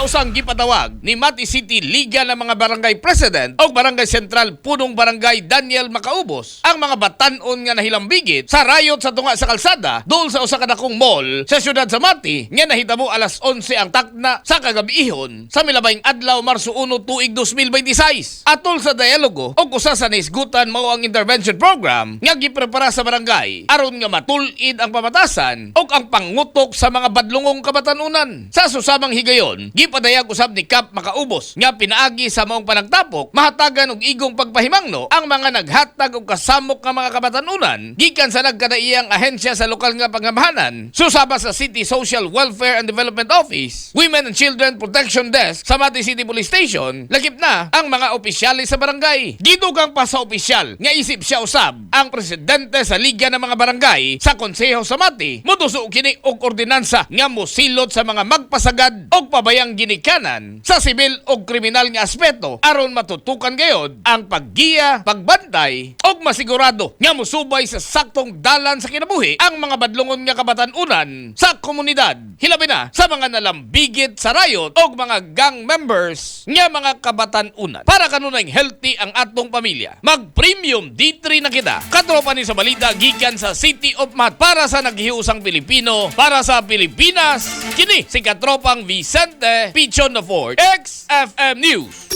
Sa usang gipatawag ni Mati City Liga ng mga Barangay President o Barangay Central Punong Barangay Daniel Makaubos ang mga batan-on nga nahilambigit sa riot sa tunga sa kalsada dool sa usa ka dakong mall sa siyudad sa Mati nga nahitabo alas 11 ang takna sa kagabihon sa milabayng adlaw, Marso 1, tuig 2026. Atol sa dialogo og usa sa nahisgutan mao ang intervention program nga giprepara sa barangay aron nga matul-id ang pamatasan ug ang pangutok sa mga badlungong kabatanunan. Sa susamang higayon, gipadayag usab ni Kap Makaubos nga pinaagi sa maong panagtapok mahatagan og igong pagpahimangno ang mga naghatag og kasamok nga mga kabatanunan gikan sa nagkadaiyang ahensya sa lokal nga pangamahanan, susaba sa City Social Welfare and Development Office, Women and Children Protection Desk sa Mati City Police Station, lakip na ang mga opisyalis sa barangay. Gidugang pa sa opisyal nga isip siya usab ang presidente sa Liga ng mga Barangay sa Konseho sa Mati, moduso kini og ordinansa nga mosilot sa mga magpasagad og pabayang ginikanan sa sibil og kriminal nga aspeto aron matutukan gayod ang paggiya, pagbantay og masigurado nga mosubay sa saktong dalan sa kinabuhi ang mga badlongon nga kabatan-unan sa komunidad. Hilabi na sa mga nalambigit sa riot og mga gang members nga mga kabatan-unan. Para kanunay healthy ang atong pamilya, mag Premium D3 na kita. Katropa ni sa balita gikan sa City of Mat para sa naghiusang Pilipino, para sa Pilipinas. Kini si Katropang Vicente Pichon the Ford, XFM News.